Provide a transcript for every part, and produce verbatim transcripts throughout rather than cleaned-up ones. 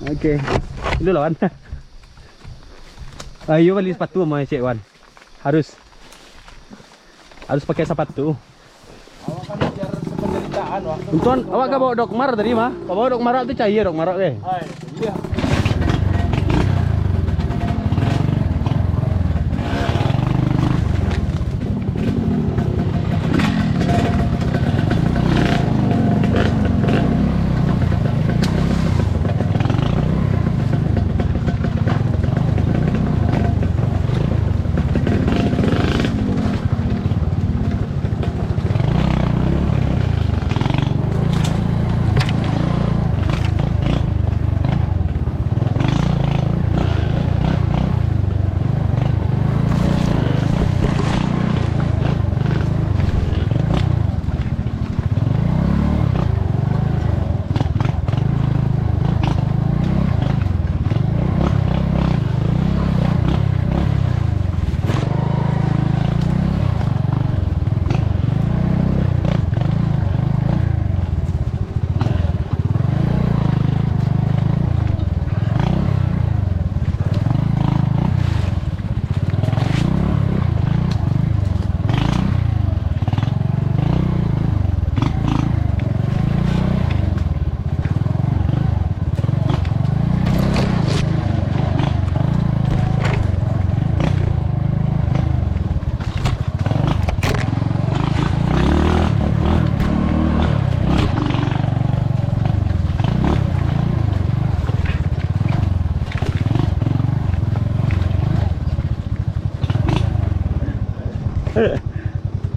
Oke. Dulu lah, Wan. Ayo bali sapatu samo cek, Wan. Harus. Harus pakai sapatu. Awak kan biar sependeritaan, Wak. Untung awak ka bawa dokmar tadi mah. Ka bawa dokmar tu cair dokmar, oke. Hai, iya.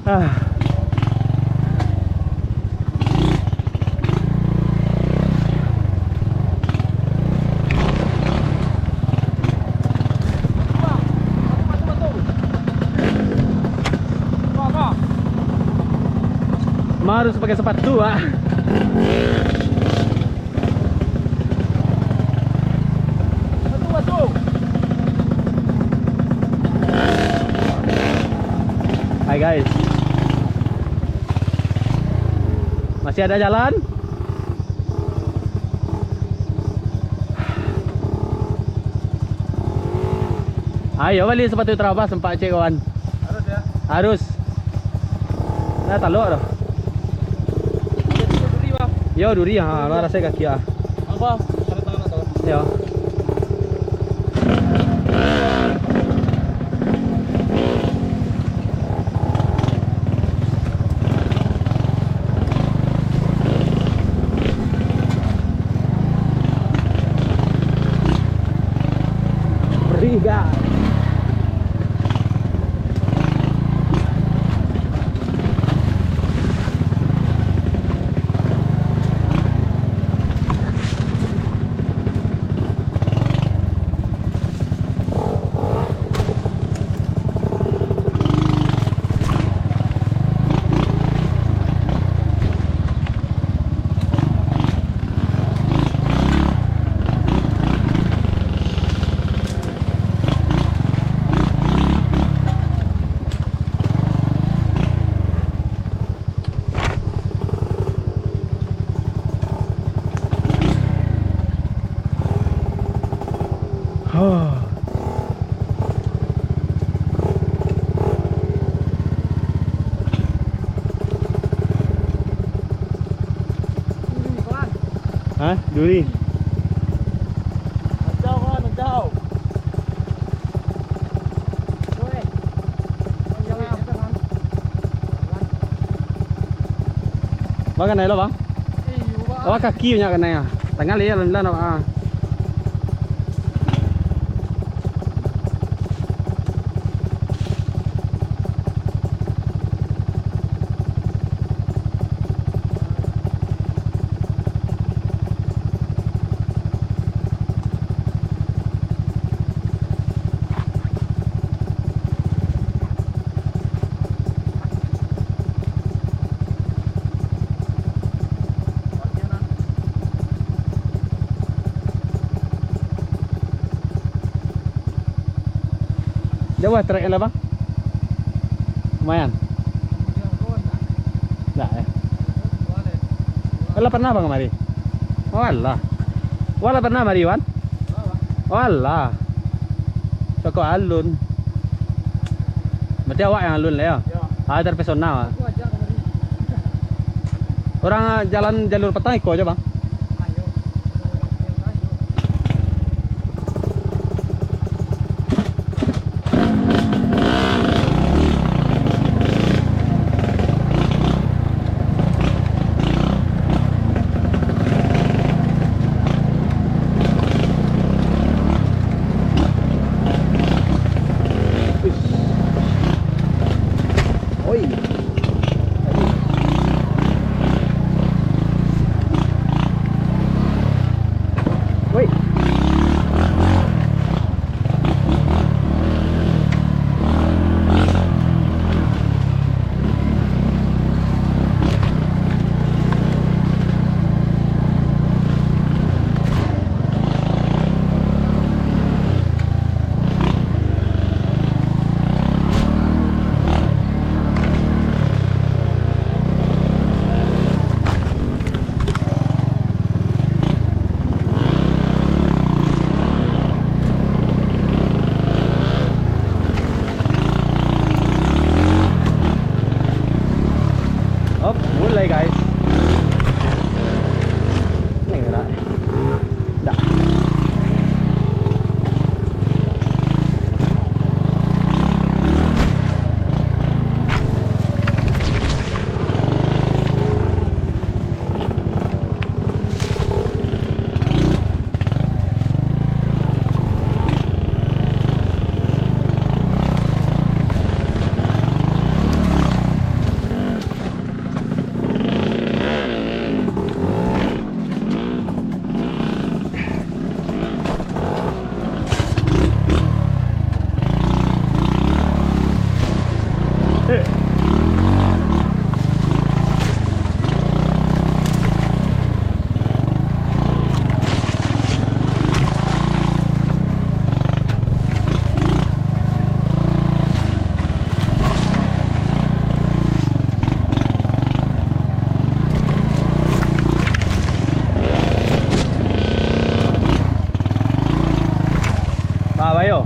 Ah. Harus pakai sepatu, Pak. Hai, guys. Masih ada jalan. Ayo bali sepatu terabas sempat cek kawan. Harus ya? Harus. Nah, talok dah. Yo, duri, ha, lah rasai kaki ah. Apa? Ada tangan atau? Yo. Perih, guys. Hah? Duri? Hajau, kawan, hajau. Bang, kanai lo, Bang? Iyo, Bang. Oh, kaki banyak kanai, ah. Tangan liat, alhamdulillah, nampak, ah. Jauah trek lah, Bang? Lumayan. Dah, eh. Alah, pernah, Bang, kamari? Oh, alah. Wak lah pernah mari, Wan? Walah. Cokok alun. Berarti awak yang alun lah, yo? Yo. Ah, terpesona, Wak. Aku ajak kamari. Urang, ah, jalan jalur patang iko aja, Bang. Ayo. Oi. Woi. Op, mulai, guys. Ini gerak. Dah. Bah, bayo.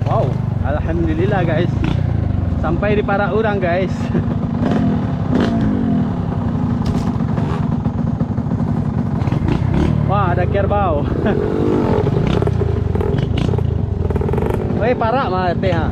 Wow, alhamdulillah, guys. Sampai di parak urang, guys. Wah, ada kerbau. Weh, parak mah teh, ha.